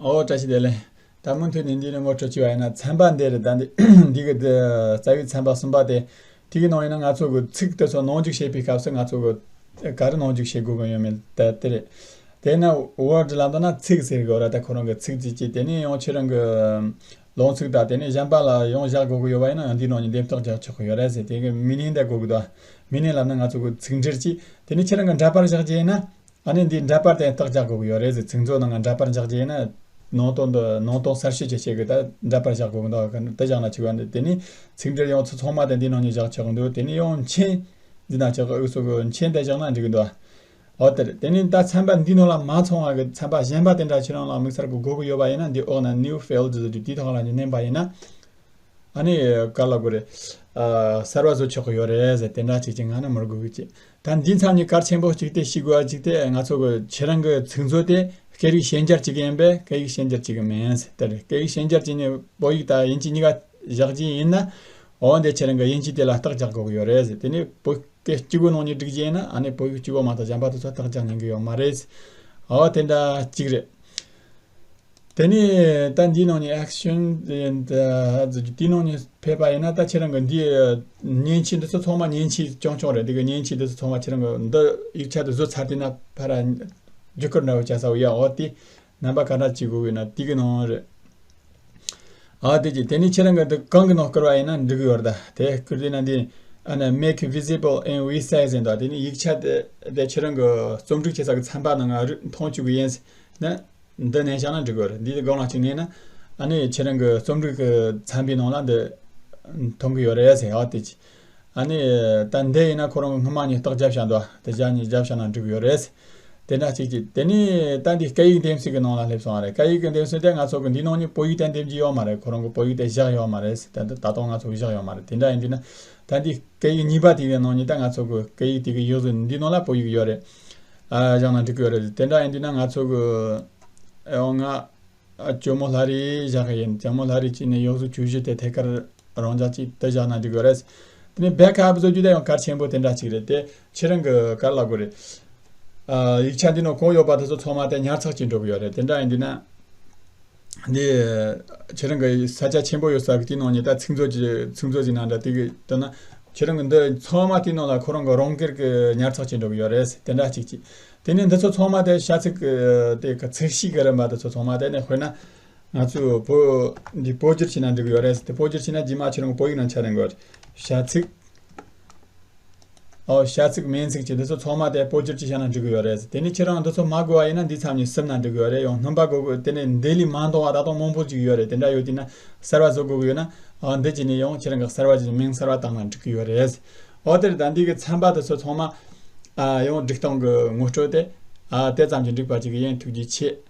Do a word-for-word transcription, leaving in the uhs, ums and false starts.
ཨོ་བཀྲ་ཤིས་བདེ་ལེགས། ད་མུ་མཐུད་ནས་འདི་ནས་ངོ་སྤྲོད་བྱས་པ་ཡིན་ན། ཚན་པ་འདི་རེད། ད་འདི་འདི་གི་འདི་རྩ་བའི་ཚན་པ་གསུམ་པ་དེ། དེ་གི་ནང་ཡིན་ན་ང་ཚོ་གི་ཚིག་དེ་ཚོ་ནང་འཇུག་བྱེད་པའི་སྐབས་སུ་ང་ཚོ་གི་ག་རེ་ནང་འཇུག་བྱེད་དགོས་ཀྱི་ཡོད་མེད་ད་དེ་རེད། དེ་ན་ཝར་ཌི་ལབ་འདུག་ན་ཚིག་ཟེར་གི་ཡོད་ར། ད་ཁོ་རང་གི་ཚིག་ཅིག་ཅིག་དེ་ནས་ཡང་ཁྱེད་རང་གི་ལུང་ཚིག་དང་དེ་ནས་གཞན་པ་ལ་ཡང་བཞག་དགོས་ཀྱི་ཡོད་པ་ཡིན་ན་ཡང་འདི་ནང་ནས་འདེམས་གཏོགས་རྒྱག་ཆོག་གི་ཡོད་རེད་ཟེར། དེ་གི་མི་ནིང་དེ་དགོས་ཀྱི་འདུག་མི་ནིང་ལབ་ན་ང་ཚོ་གི་ཚིག་འགྲེལ་ཅིག་དེ་ནས་ཁྱེད་རང་གི་འདྲ་པར་བཞག་རྒྱུ་ཡིན་ན། ཨ་ནི་འདིའི་འདྲ་པར་དེ་རྟགས་རྒྱག་དགོས་ཀྱི་ཡོད་རེད་ཟེར། ཚིག་མཛོད་ནང་ང་འདྲ་པར་རྒྱག་རྒྱུ་ཡིན་ན། ནང་དོན་འདི་ནང་དོན་གསར་ཤོས་ཅིག་བྱེད་དགོས། ད་འདྲ་པར་བཞག་དགོས་ཀྱི་འདུག་དེ་བཞག་ན་ཆོག་གི་འདུག་དེ་ནས་ཚིག་འགྲེལ་ཡང་ཚིག་ཚང་མ་དེ་འདི་ནང་ནས་བཞག་ཆོག་གི་འདུག་དེ་ནས་ཡང་མཆན་འདི་ན་ཆོག་གི། འུ་ཚོ་གི་མཆན་དེ་བཞག་ན་འགྲིག་གི་འདུག་འོ་དེ་རེད། དེ་ནས་ད་ཚན་པ་འདི་ནང་ལ་མ་ཚང་བ་གི་ཚན་པ་གཞན་པ་དེ་འདྲ་ཁྱེད་རང་ལ་དམིགས་བསལ་གི་དགོས་ཀྱི་ཡོད་པ་ཡིན་ན། འདི་འོག་ན་new field ཟེར་དུས་དེའི་ཐོག་ལ་ནི་མནན་པ་ཡིན་ན། ཨ་ནི་ག་ལ་དགོས་རེད། ཨ་གསར་བ་བཟོ་ཆོག་གི་ཡོད་རེད་ཟེར། དེ་འདྲ་ཅིག་ཅིག་ང་ན་མི་དགོས་གི་ཅིག་ད་འདིའི་མཚམས་ནས་གལ་ཆེན་པོ་གཅིག་དེ་ཤེས་དགོས་པ་གཅིག་དེ། ང་ཚོ་གི་ཁྱེད་རང་གི་ཚིག་མཛོད་དེ་སྐད་ཡིག་གཞན་སྦྱར་གཅིག་ཡིན་པས་སྐད་ཡིག་གཞན་སྦྱར་གཅིག་གི་མིན་ཟེར། དེ་རེད། སྐད་ཡིག་གཞན་སྦྱར་གཅིག་ནས་བོད་ཡིག་དང་དབྱིན་ཇི་གཉིས་ཀ་བཞག་རྒྱུ་ཡིན་ན། འོ་འདི་ཁྱེད་རང་གི་དབྱིན་ཇི་དེ་ལ་རྟགས་རྒྱག་དགོས་ཀྱི་ཡོད་རེད་ཟེར། དེ་ནས་བོད་སྐད་གཅིག་པོའི་ནང་ནས་སྒྲིག་རྒྱུ་ཡིན་ན། ཨ་ནི་བོད་ཡིག་གཅིག་པོ་མ་གཏོགས་གཞན་པ་དེ་ཚོ་རྟགས་རྒྱག་ཉན་གི་ཡོད་མ་རེད། འོ་དེ་འདྲ་གཅིག་རེད། དེ་ནས་ད་འདིའི་ནང་ནས་ཨེག་ཤན་དེ་འདྲ་ཟེར་རྒྱུ་དེའི་ནང་ནས་ཕེབས་པ་ཡིན་ན། ད་ཁྱེད་རང་གི་འདི་མཉེན་ཆས་འདི་ཚོ་ཚང་མ་མཉེན་ཆས་རྐྱང་རྐྱང་རེད། འདི་གི་མཉེན་ཆས་འདི་ཚོ་ཚང་མ་ཁྱེད་རང་གི་འདི་ཡིག་ཆ་དེ་བཟོ་ཚར་དུས་ན་ཕར་ར་རྒྱུ་སྐར་འདྲ་བོ་བྱ་ས་བོ་ཡ། འོ་དེ་རྣམ་པ་ག་འདྲ་བྱེད་དགོས་ཀྱི་ན་དེ་གི་ནང་རེད། ཨ་དེ་ཅི་དེ་ནས་ཁྱེད་རང་གི་འདི་གང་གི་ནང་བསྐུར་བ་ཡིན་ན་འགྲིག་གི་ཡོད་རེད། ད་དེ་བསྐུར་དུས་ན་འདི་ཨ་ནི་make visible in resize ཡིན་ད། དེ་ནས་ཡིག་ཆ་དེ་དེ་ཁྱེད་རང་གི་རྩོམ་སྒྲིག་བྱེད་ས་གི་ཚན་པ་ནང་ང་རུ་མཐོང་བཅུག་གི་ཡིན་ཟེར་ན། འདི་ནས་བཞག་ན་འགྲིག་གི་རེད། འདིའི་སྒང་ལ་གཅིག་ཉན་ན། ཨ་ནི་ཁྱེད་རང་གི་རྩོམ་སྒྲིག་གི་ཚན་པའི་ནང་ལ་འདི་མཐོང་གི་ཡོད་རེད་ཟེར། ཨ་དེ་ཅི། ཨ་ནི་ད་འདི་ཡིན་ན་ཁོ་རང་གི་སྔོན་མ་ནས་རྟགས་རྒྱབ་བཞག་འདུག་དེ་བཞག་ནས་རྒྱབ་བཞག་ན་འགྲིག་གི་ཡོད་རེད། དེ་འདྲ་གཅིག་གཅིག་དེ་ནས་ད་འདི་སྐད་ཡིག་འདེམས་གསེས་ཀྱི་ནང་ལ་སླེབས་སོང་བ་རེད། སྐད་ཡིག་གི་འདེམས་གསེས་དེ་ང་ཚོ་གི་འདི་ནང་ནས་བོད་ཡིག་དེ་འདེམས་ཀྱི་ཡོད་མ་རེད། ཁོ་རང་གི་བོད་ཡིག་དེ་བཞག་ཡོད་མ་རེད། ད་ད་དུང་ང་ཚོ་གི་བཞག་ཡོད་མ་རེད། དེ་འདྲ་ཡིན་དུས་ན། ད་འདི་སྐད་ཡིག་གཉིས་པ་དེ་གི་ནང་ནས་ད་ང་ཚོ་གི་སྐད་ཡིག་དེ་གི་ཡོངས་སུ་འདི་ནང་ལ་བོད་ཡིག་ཡོད་རེད། ཨ་བཞག་ན་འགྲིག་གི་ཡོད་རེད། དེ་འདྲ་ཡིན་དུས་ན་ང་ཚོ་གི་ཨེ་འོ་ང་ཨ་ཇོ་མོ་ལྷ་རི་བཞག་གི་ཡིན། ཇོ་མོ་ལྷ་རི་བྱས་ནས་ཡོངས་སུ་བཅུ་བཞི་དེ་ཐད་ཀར་རང་འཇགས་ཅིག་དེ་བཞག་ན་འགྲིག་གི་ཡོད་རེད། དེ་ནས་བེག་ཨབ་བཟོ་རྒྱུ་དེ་ཡང་གལ་ཆེན་པོ་དེ་འདྲ་ཅིག་རེད། དེ་ཁྱེད་རང་གི་ག་རེ་ལབ་དགོས་རེད། ཨ་ཡིག་ཆ་འདི་ནང་གང་ཡོད་པ་དེ་ཚོ་ཚང་མ་དེ་ཉར་ཚགས་བྱེད་འགྲོ་གི་ཡོད་རེད། དེ་འདྲ་ཡིན་དུས་ན། འདི་ཁྱེད་རང་གི་ས་ཆ་ཆེན་པོ་ཡོད་ས་གི་དེའི་ནང་ནས་ད་ཚིག་མཛོད་ཀྱི་ཚིག་མཛོད་ཀྱི་ནང་འདྲ་དེ་གི་དེ་ན། ཁྱེད་རང་གི་འདི་ཚང་མ་དེའི་ནང་ལ་ཁོ་རང་གི་རང་སྒེར་གི་ཉར་ཚགས་བྱེད་འགྲོ་གི་ཡོད་རེད། དེ་འདྲ་གཅིག་གཅིག་དེ་ནས་འདི་ཚོ་ཚང་མ་དེ་བྱ་ཚིག་གི་དེ་གི་ཚིག་ཤིག་གི་རིམ་པ་དེ་ཚོ་ཚང་མ་དེ་ནས་དཔེར་ན། ང་ཚོས་བོད་འདི་བོད་བསྒྱུར་བྱས་ན་འགྲིག་གི་ཡོད་རེད། དེ་བོད་བསྒྱུར་བྱས་ན་རྗེས་མ་ཁྱེད་རང་གི་བོད་ཡིག་ནང་ཆ་རན་གི་ཡོད་རེད། བྱ་ཚིག་ཨོ་བྱ་ཚིག་མིང་ཚིག་བཅས་འདི་ཚོ་ཚང་མ་དེ་བོད་བསྒྱུར་གྱིས་བྱས་ན་འགྲིག་གི་ཡོད་རེད། དེ་ནས་ཁྱེད་རང་འདི་ཚོ་མ་དགོས་པ་ཡིན་ན་འདིའི་མཚམས་ནས་ཟིན་ན་འགྲིག་གི་ཡོད་རེད། ཡང་སྣོན་པ་དགོས་དགོས་དེ་ནས་འདི་ལས་མ་འདང་བ་ད་དུང་མང་པོ་ཅིག་ཡོད་རེད། དེ་འདྲ་ཡོད་དུས་ན་གསར་བ་བཟོ་དགོས་ཀྱི་ཡོད་ན། ཨ་འདི་བྱས་ནས་ཡང་ཁྱེད་རང་གི་གསར་བ་ཅིག་མིང་གསར་བ་བཏང་ན་འགྲིག་གི་ཡོད་རེད། ཨོ་དེར་ད་འདི་གི་ཚན་པ་དེ་ཚོ་ཚང་མ་ཨ་ཡང་སྒྲིག་སྟངས་གི་ངོ་སྤྲོད་དེ་ཨ་དེ་ཙམ་གྱིས་འགྲིག་པ་ཅིག་ཡིན། ཐུགས་རྗེ་ཆེ།